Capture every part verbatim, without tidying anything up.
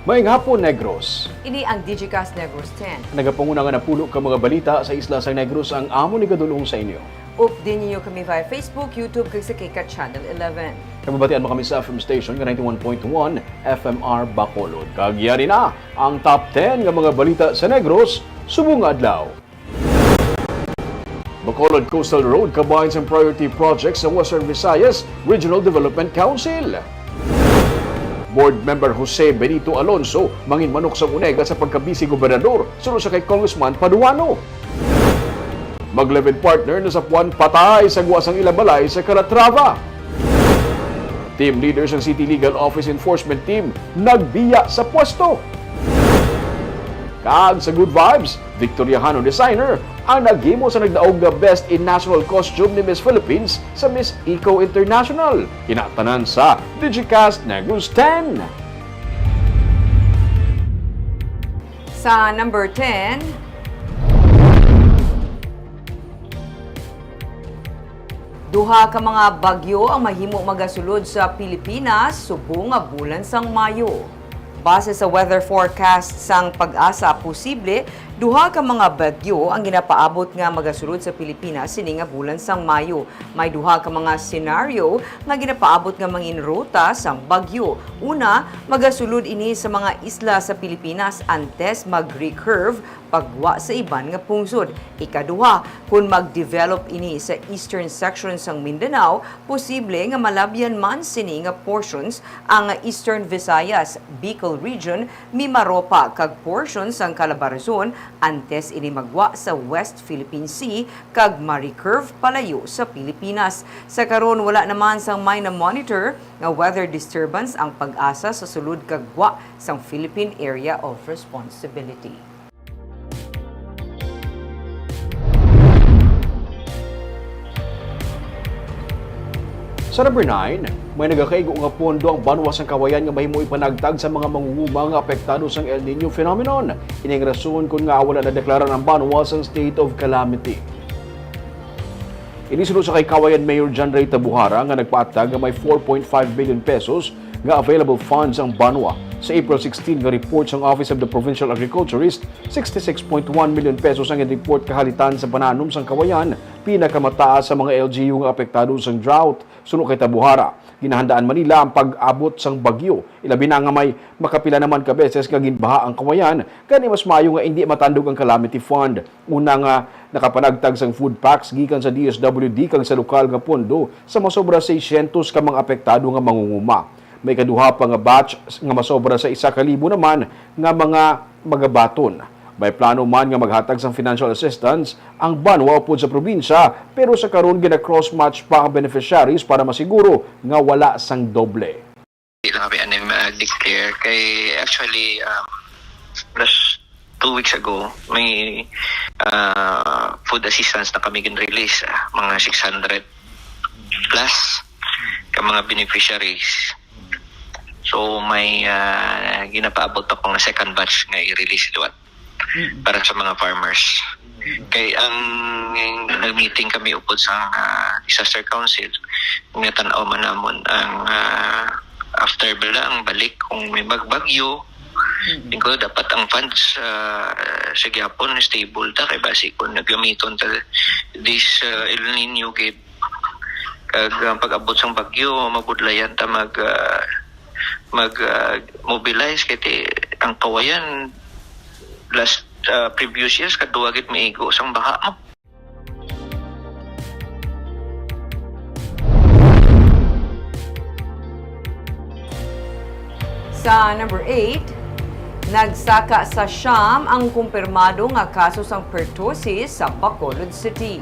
Maayong hapon, Negros. Ini ang Digicast Negros ten. Nagapanguna nga napulo ka mga balita sa isla sang Negros ang amon igadul-ong sa inyo. Updi ninyo kami via Facebook, YouTube, kag sa K CAT Channel eleven. Nababatian mo kami sa F M station nga ninety-one point one F M R Bacolod. Kag yari na ang top ten nga mga balita sa Negros subong nga adlaw. Bacolod Coastal Road kabahin sang priority project sa Western Visayas Regional Development Council. Board Member Jose Benito Alonso manginmanok sang unega sa pagka-Vice Gobernador suno sa kay Congressman Paduano. Mag-live-in partner nasapuan patay sa gwa sang ila balay sa Calatrava. Team leader sang City Legal Office Enforcement Team nagbiya sa pwesto. Kag sa Good Vibes, Victoriano Designer ang naghimo sa nagdaog nga Best in National Costume ni Miss Philippines sa Miss Eco International. Ina tanan sa Digicast Negros ten. Sa number ten, duha ka mga bagyo ang mahimo magasulod sa Pilipinas subong nga bulan sang Mayo. Base sa weather forecast sang PAGASA, posible duha ka mga bagyo ang ginapaabot nga magasulod sa Pilipinas sini nga bulan sang Mayo. May duha ka mga senaryo nga ginapaabot nga mangin ruta sang bagyo. Una, magasulod ini sa mga isla sa Pilipinas antes mag-recurve pagwa sa iban nga pungsod. Ikaduha, kon mag-develop ini sa eastern section sang Mindanao, posible nga malabyan man sini nga portions ang Eastern Visayas, Bicol Region, Mimaropa, kag portion sang Calabarzon antes ini magwa sa West Philippine Sea kag ma-recurve palayo sa Pilipinas. Sa karon, wala naman sang may na-monitor nga weather disturbance ang PAGASA sa sulod kag gwa sang Philippine Area of Responsibility. Sa number nine, may nagakaigo nga pondo ang banwa sang Cauayan nga mahimo ipanagtag sa mga mangunguma nga apektado sang El Niño phenomenon. Ini ang rason kon ngaa wala nadeklara ang banwa sang state of calamity. Ini suno sa kay Cauayan Mayor John Ray Tabuhara nga nagpaathag nga may four point five billion pesos nga available funds ang banwa. Sa April sixteen nga report sang Office of the Provincial Agriculturist, sixty-six point one million pesos ang gin-report kahalitan sa pananom sang Cauayan, pinakamataas sa mga L G U nga apektado sang drought. Suno kay Tabuhara, ginahandaan man nila ang pag-abot sang bagyo, ilabi na nga may makapila naman ka beses nga ginbaha ang Cauayan, gani mas maayo nga indi matandog ang calamity fund. Una nga nakapanagtag sang food packs gikan sa D S W D kag sa lokal nga pondo sa masobra seiscientos ka mga apektado nga mangunguma. May ikaduha pa nga batch nga masobra sa isa ka libo naman nga mga magabaton. May plano man nga maghatag sang financial assistance ang banwa upod sa probinsya, pero sa karon gina-cross-match pa ang beneficiaries para masiguro nga wala sang doble. Di lang kami ani mag-declare kay actually, um, last two weeks ago, may, ah, food assistance na kami gin-release, ah, mga six hundred plus ka mga beneficiaries. So, may, ah, ginapaabot ako nga second batch nga i-release liwat para sa mga farmers. Kay ang nag-meeting kami upod sa, ah, disaster council, natan-aw man namon ang, ah, after bala ang balik kung may magbagyo, tingko dapat ang funds, ah, sa gyapon stable ta kay basi kung naggamiton ta this, ah, El Nino gid kag ang pag-abot sang bagyo mabudlayan ta mag, ah, mag, ah, mobilize kay ti ang Cauayan last, ah, previous years kaduwa gid maigo sang baha mo. Sa number eight, nagsaka sa siyam ang kumpirmado nga kaso sang pertussis sa Bacolod City.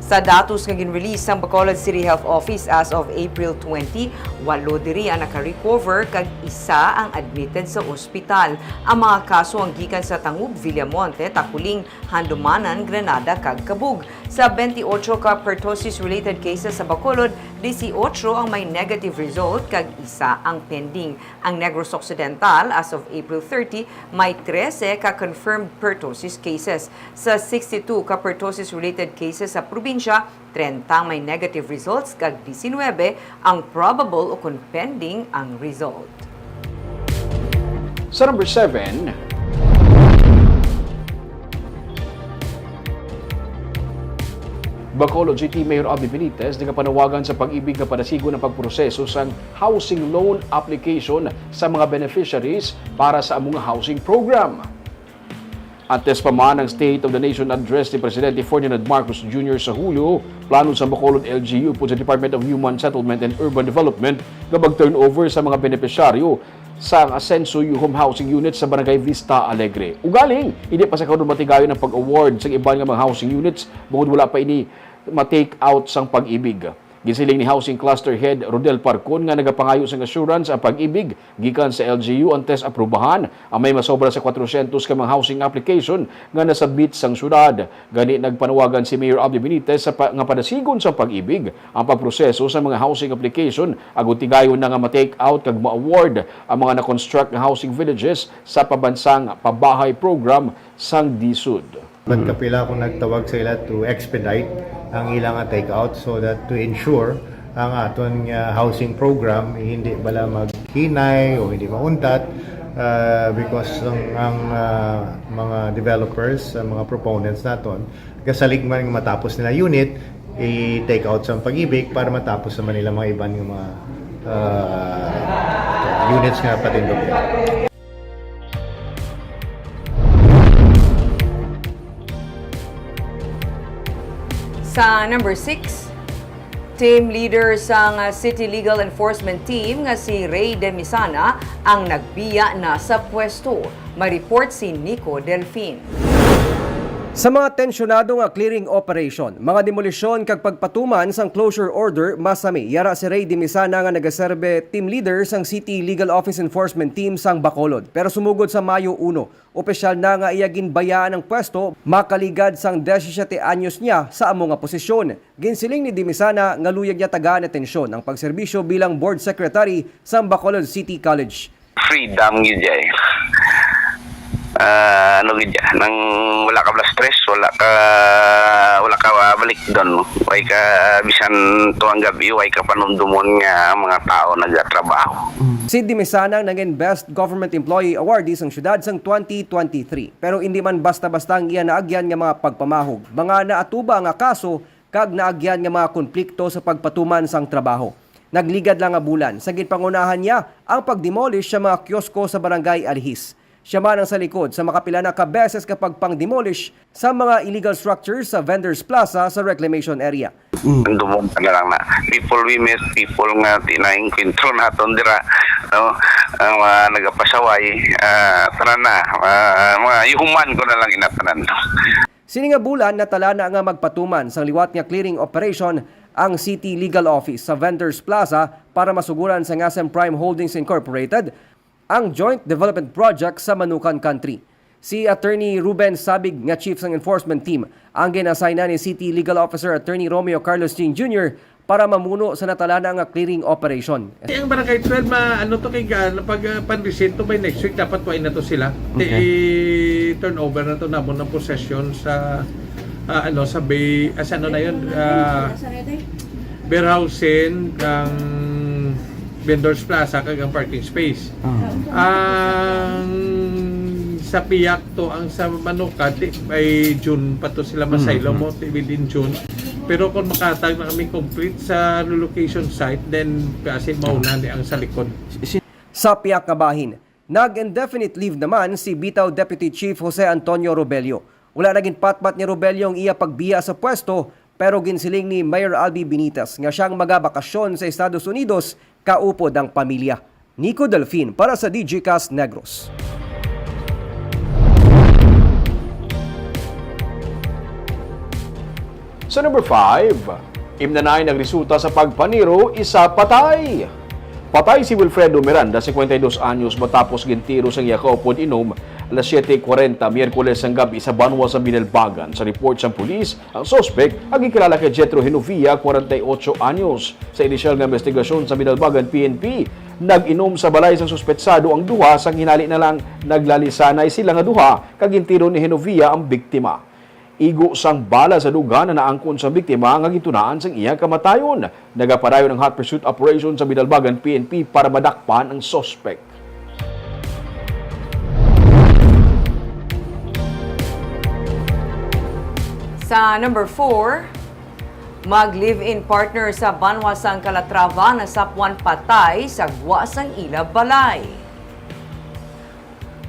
Sa datos nga gin-release sang Bacolod City Health Office as of April twenty, walo diri ang naka-recover kag isa ang admitted sa ospital. Ang mga kaso ang gikan sa Tangub, Villamonte, Taculing, Handumanan, Granada, kag Cabug. Sa twenty-eight ka pertussis-related cases sa Bacolod, dieciocho ang may negative result kag isa ang pending. Ang Negros Occidental, as of April thirty, may trese ka confirmed pertussis cases. Sa sixty-two ka pertussis-related cases sa probinsya, treinta ang may negative results kag diecinuebe ang probable ukon pending ang result. Sa number seven, Bacolod City Mayor Abby Benitez nagapanawagan sa Pag-ibig nga padasigon ang pagproseso sang housing loan application sa mga beneficiaries para sa amo nga housing program. Antes pa man ang State of the Nation Address ni Presidente Ferdinand Marcos Junior sa Hulyo, plano sa Bacolod L G U upod sa Department of Human Settlement and Urban Development nga mag-turnover sa mga benepisyaryo sang Asenso U Home Housing Units sa Barangay Vista Alegre. Ugaling, hindi pa sa karon matigayon ang pag-award sa iban nga mga housing units bangod wala pa ini ma-take out sang Pag-ibig. Gisiling ni Housing Cluster Head Rodel Parcon nga nagapangayo sang assurance ang Pag-ibig gikan sa L G U antes aprubahan ang may masobra sa kwatrosyentos ka mga housing application nga nasubmit sang syudad. Gani, nagpanawagan si Mayor Abby Benitez sa pa, nga padasigon sang Pag-ibig ang pagproseso sa mga housing application agud tigayon na nga ma-take out kag ma-award ang mga na-construct nga housing villages sa Pabansang Pabahay Program sang DSUD. Pagkapila akong nagtawag sa ila to expedite ang ilang take out so that to ensure ang aton nga housing program hindi bala maghinay o hindi mauntat, ah, because ang, ang, ah, mga developers, ang mga proponents naton, gasalig man nga matapos nila unit, i-take out sa Pag-ibig para matapos naman nila mga iban nga mga, ah, units nga patindog nila. Sa number six, team leader sang City Legal Enforcement Team nga si Ray Demisana ang nagbiya na sa pwesto. May report si Nico Delfin. Sa mga tensyonado nga clearing operation, mga demolisyon kag pagpatuman sang closure order, masami yara si Ray Demisana nga nagaserbe team leader sang City Legal Office Enforcement Team sang Bacolod. Pero sumugod sa Mayo uno, opisyal na nga iya ginbayaan ang pwesto, makaligad sang disisiete anyos niya sa amo nga posisyon. Ginsiling ni Demisana nga luyag niya tagaan atensyon ang pagserbisyo bilang board secretary sang Bacolod City College. Freedom gyud jay. Ah, ano gyud ya? Nang wala ka bala stress, wala ka, wala ka, ah, balik doon. Way ka, ah, bisan tuwang gabi, way ka panumdumon nga ang mga tao nagatrabaho. Si Demisana ang nangin Best Government Employee Awardee sang syudad sang twenty twenty-three. Pero indi man basta-basta ang iya naagyan nga mga pagpamahog. Mga naatuba nga kaso kag naagyan nga mga konplikto sa pagpatuman sang trabaho. Nagligad lang nga bulan sa ginpangunahan niya ang pag-demolish sa mga kiosko sa Barangay Alihis. Siya man ang sa likod sa makapila na ka beses ka pagpang-demolish sa mga illegal structures sa Vendors Plaza sa Reclamation Area. Dumog ka na lang na people we meet, people nga di na-encuentro naton dira, no? Ang mga nagapasaway, ah, tanan na, ah, mga yuhuman ko na lang inatanan. Sini nga bulan, natalana nga magpatuman sang liwat nga clearing operation ang City Legal Office sa Vendors Plaza para masuguran sang Asem Prime Holdings Incorporated ang Joint Development Project sa Manukan Country. Si Attorney Ruben Sabig nga chief sang enforcement team ang gin-assign na ni City Legal Officer Attorney Romeo Carlos Chin Junior para mamuno sa natalana nga clearing operation. Ang Barangay twelve, ma-, ano to, kay ga-, pag, ah, pan-reset to by next week, dapat tuwain na to sila. Okay. I-turnover na to namon ng possession sa, ah, ano, sa bay, ah, sa ano na yun? Ah, warehousing, ang Vendors Plaza, kag ang parking space. Ah. Ang sa Piak to, ang sa Manukan, di, by June pa to sila masaylo mo, di, within June. Pero kung makatag na kami complete sa relocation site, then kasi mauna ni ang sa likod. Sa Piak nga bahin, nag-indefinite leave naman si bitaw Deputy Chief Jose Antonio Robello. Wala na ginpatpat ni Robello ang iya pagbiya sa pwesto, pero ginsiling ni Mayor Albi Benitez nga siya ang magabakasyon sa Estados Unidos kaupod ang pamilya. Nico Delfin para sa Digicast Negros. Sa number five, imnanay nagresulta sa pagpaniro, isa patay. Patay si Wilfredo Miranda, cincuenta y dos anyos, matapos gintiro sang iya kaupod inom alas siete cuarenta Miyerkules sang gab-i sa banwa sa Binalbagan. Sa report sang pulis, ang suspek ang gikilala kay Jethro Genovia, kwarenta y otso anyos. Sa inisyal nga investigasyon sa Binalbagan P N P, nag-inom sa balay sang suspetsado ang duha, sang hinali na lang naglalisanay sila nga duha kag gintiro ni Genovia ang biktima. Igo sang bala sa dughan ang naangkon sang biktima nga gintunaan sang iya kamatayon. Nagapadayon ang hot pursuit operation sa Binalbagan P N P para madakpan ang suspek. Sa number four, mag-live-in partner sa banwa sang Calatrava nasapwan patay sa gwa sang ila balay.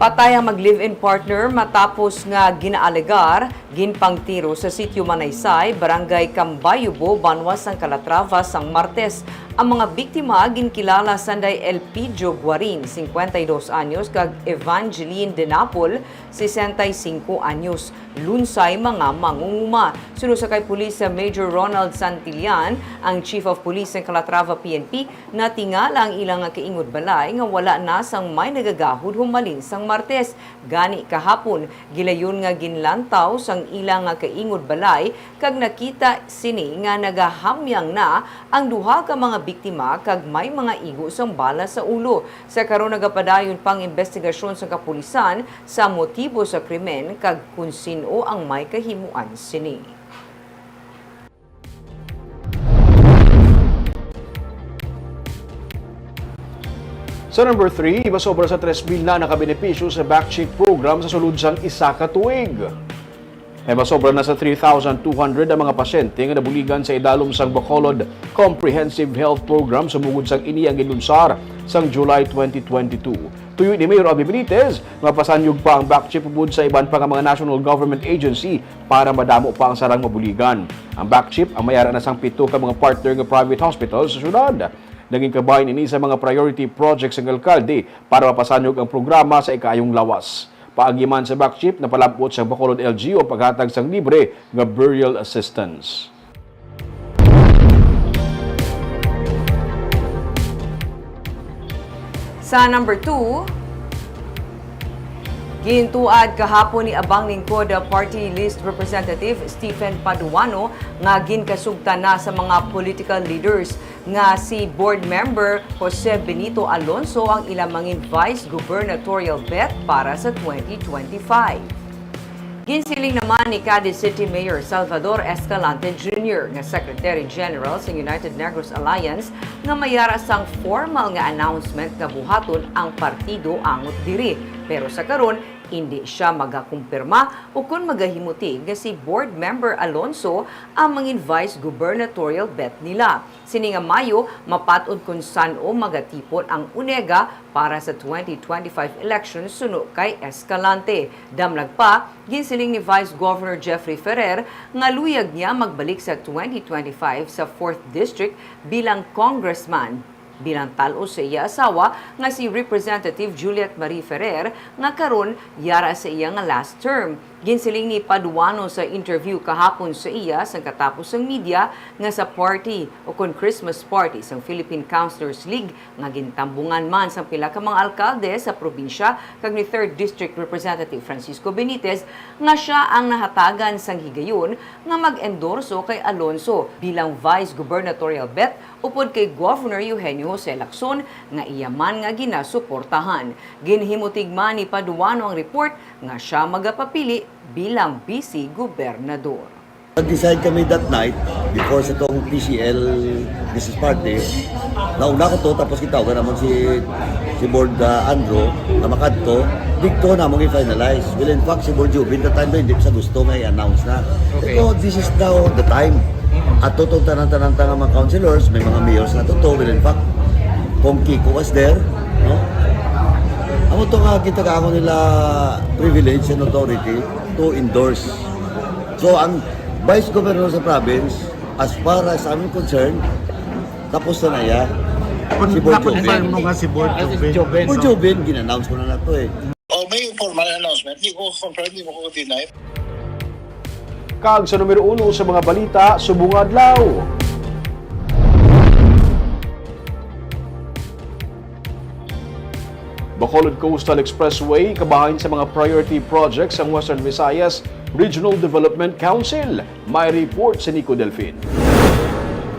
Patay ang mag-live-in partner matapos nga ginaalegar ginpangtiro sa Sitio Manaysay, Barangay Cambayubo, banwa sang Calatrava, sang Martes. Ang mga biktima ginkilala sanday Elpidio Guarin, cincuenta y dos anyos, kag Evangeline Denapol, sesenta y cinco anyos, lunsay mga mangunguma. Suno sa kay Police Major Ronald Santillan, ang Chief of Police sang Calatrava P N P, natingala ang ila nga kaingod balay nga wala na sang may nagagahod humalin sang Martes. Gani kahapon, gilayon nga ginlantaw sang ila nga kaingod balay kag nakita sini nga nagahamyang na ang duha ka mga biktima kag may mga igo sang bala sa ulo. Sa karon, nagapadayon pa ang imbestigasyon sang kapulisan sa motibo sa krimen kag kon sin-o ang may kahimuan sini. Sa number three, masobra sa tres mil na nakabenepisyo sa Back Check program sa sulod sang isa ka tuig. May masobra na sa three thousand two hundred ang mga pasyente nga nabuligan sa idalom sang Bacolod Comprehensive Health Program sumugod sang ini ang gilunsar sang July twenty twenty-two. Tuyo ni Mayor Abby Benitez, mapasanyog pa ang Back Check upod sa iban pa nga mga national government agency para madamo pa ang sarang mabuligan. Ang Back Check ang may ara na sang pito ka mga partner nga private hospital sa syudad. Naging kabahin ini sa mga priority projects sang alkalde para mapasanyog ang programa sa ikaayong lawas. Paagi man sa Back Check, napalab-ot sang Bacolod L G U ang paghatag sang libre nga burial assistance. Sa number two, gintuad kahapon ni Abang Lingkod Party List Representative Stephen Paduano nga ginkasugtan na sa mga political leaders nga si Board Member Jose Benito Alonso ang ila mangin vice gubernatorial bet para sa twenty twenty-five. Ginsiling naman ni Cadiz City Mayor Salvador Escalante Junior nga Secretary General sa United Negros Alliance nga may ara sang formal nga announcement nga buhaton ang partido angot diri, pero sa karon indi sia magakumpirma ukon magahimutig nga si Board Member Alonso ang mangin vice gubernatorial bet nila. Sini nga Mayo, mapat-od kon san-o magatipon ang UNEGA para sa twenty twenty-five election suno kay Escalante. Damlag pa, ginsiling ni Vice Governor Jeffrey Ferrer nga luyag niya magbalik sa twenty twenty-five sa fourth District bilang congressman, bilang tal-os sa iya asawa nga si Representative Juliet Marie Ferrer, nga karon yara sa iya nga last term. Ginsiling ni Paduano sa interview kahapon sa iya sang katapos sang media nga sa party ukon Christmas party sang Philippine Councilors League nga gintambungan man sang pila ka mga alkalde sa probinsya kag ni Third District Representative Francisco Benitez nga sia ang nahatagan sang higayon nga mag-endorso kay Alonso bilang vice gubernatorial bet upod kay Governor Eugenio Jose Lacson nga iya man nga ginasuportahan. Ginhimutig man ni Paduano ang report nga sia magapapili bilang vice gobernador. Nag-decide kami that night, before sa tong P C L business party, nauna ko to, tapos kita, wala naman si, si Board, ah, Andrew, na makadto, dito na mong i-finalize. Well, in fact, si Board Jubin, that time, hindi pa sa gusto nga i-announce na. Okay. So, this is now the time. At tutong tanan-tanan ta nga mga councilors, may mga mayors na to, well, in fact, Kong Kiko was there, no? Amo to nga gitagaan nila privilege and authority to endorse. So, ang vice governor sa province, as far as I'm concerned, tapos na na iya. Kun Si Board nakonfirm Joven. Mo nga si Board Ah, si Joven. Joven. Board Joven, gin-announce ko na na to eh. Oh, may formal announcement. Di ko confirm, di mo ko deny. Kag sa numero uno sa mga balita subong adlaw. Bacolod Coastal Expressway, kabahin sa mga priority projects sang Western Visayas Regional Development Council. May report si Nico Delfin.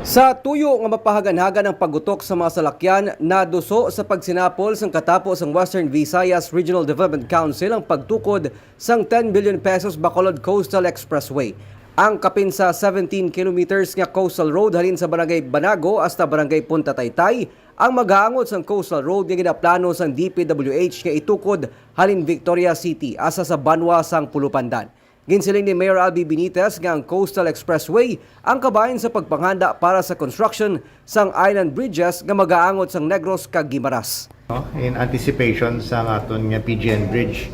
Sa tuyo nga mapahaganhagan ang pag-utok sa mga salakyan, naduso sa pagsinapol sang katapo sang Western Visayas Regional Development Council ang pagtukod sang ten billion pesos Bacolod Coastal Expressway. Ang kapin sa seventeen kilometers nga coastal road halin sa Barangay Banago hasta Barangay Punta Taytay ang magaangot sang coastal road nga ginaplano sang D P W H nga itukod halin Victoria City hasta sa banwa sang Pulupandan. Ginsiling ni Mayor Albee Benitez nga ang Coastal Expressway ang kabahin sa pagpanghanda para sa construction sang island bridges nga magaangot sang Negros kag Guimaras. No? In anticipation sa aton nga P G N Bridge,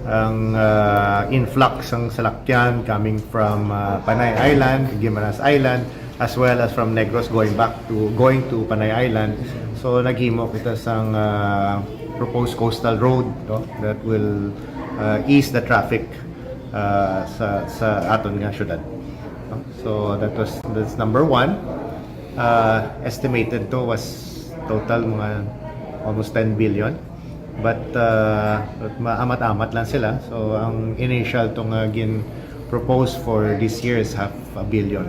ang, ah, influx ng salakyan coming from, ah, Panay Island, Guimaras Island, as well as from Negros going back to, going to Panay Island. So, naghimo kita sang, ah, proposed coastal road, no, that will, ah, ease the traffic, ah, sa, sa aton nga syudad. No? So, that was, that's number one. Ah, estimated to was total mga almost ten billion. But, ah, but maamat-amat lang sila. So, ang initial to nga gin-propose for this year is half a billion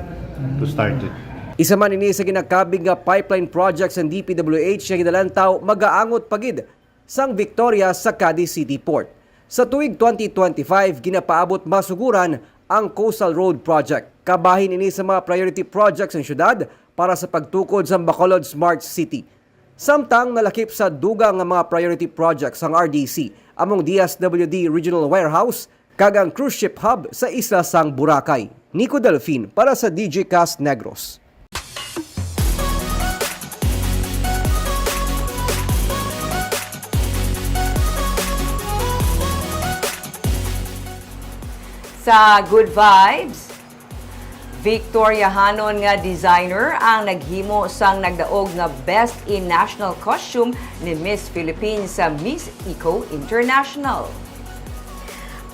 to start with. Isa man ini sa ginakabig nga pipeline project sang D P W H nga ginalantaw magaangot pa gid sang Victoria sa Cadiz City Port. Sa tuig twenty twenty-five, ginapaabot masuguran ang Coastal Road Project. Kabahin ini sa mga priority projects sang syudad para sa pagtukod sang Bacolod Smart City. Samtang nalakip sa dugang nga mga priority projects sang R D C, among D S W D Regional Warehouse kag ang cruise ship hub sa isla sang Boracay. Nico Delfin para sa D J Cast Negros. Sa Good Vibes, Victoriahanon nga designer ang naghimo sang nagdaog nga Best in National Costume ni Miss Philippines sa Miss Eco International.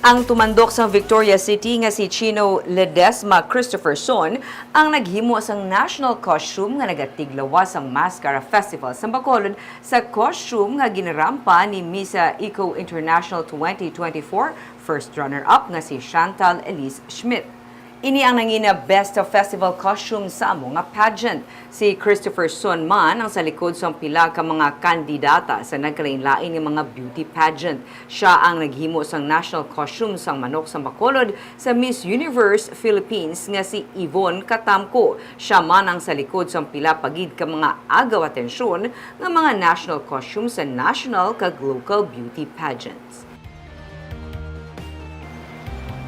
Ang tumandok sang Victoria City nga si Chino Ledesma Christopherson ang naghimo sang national costume nga nagatiglawas sang Mascara Festival sa Bacolod sa costume nga ginarampa ni Miss Eco International twenty twenty-four first runner-up nga si Chantal Elise Schmidt. Ini ang nangina Best of Festival Costume sa amo nga pageant. Si Christopherson man ang sa likod sang pila ka mga kandidata sa nagkalain-lain nga mga beauty pageant. Sia ang naghimo sang national costume sang manok sang Bacolod sa Miss Universe Philippines nga si Yvonne Catamco. Sia man ang sa likod sang pila pa gid ka mga agaw atensyon nga mga national costume sa national kag local beauty pageants.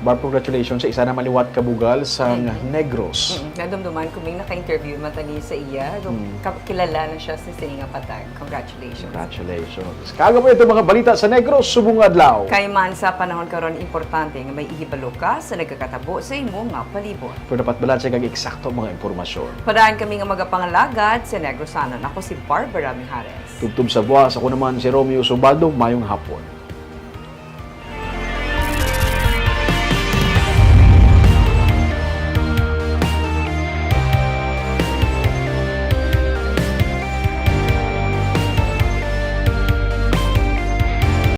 Bar, congratulations sa isa na maliwat ka bugal sa Negros. Mm, nadumduman ko, Ming, naka-interview man tani sa iya. Ka- kilala na siya sa sini nga patag. Congratulations. Congratulations. Kago po ito mga balita sa Negros subong adlaw. Kay man sa panahon karon, importante nga may ihibalo ka sa nagakatabo sa imo nga palibot. Pero dapat balanse kag eksakto mga impormasyon. Padaan kami nga magapangalagad sa Negrosanon. Ako si Barbara Mijares. Tubtob sa buwas, ako naman si Romeo Subaldo. Mayong hapon.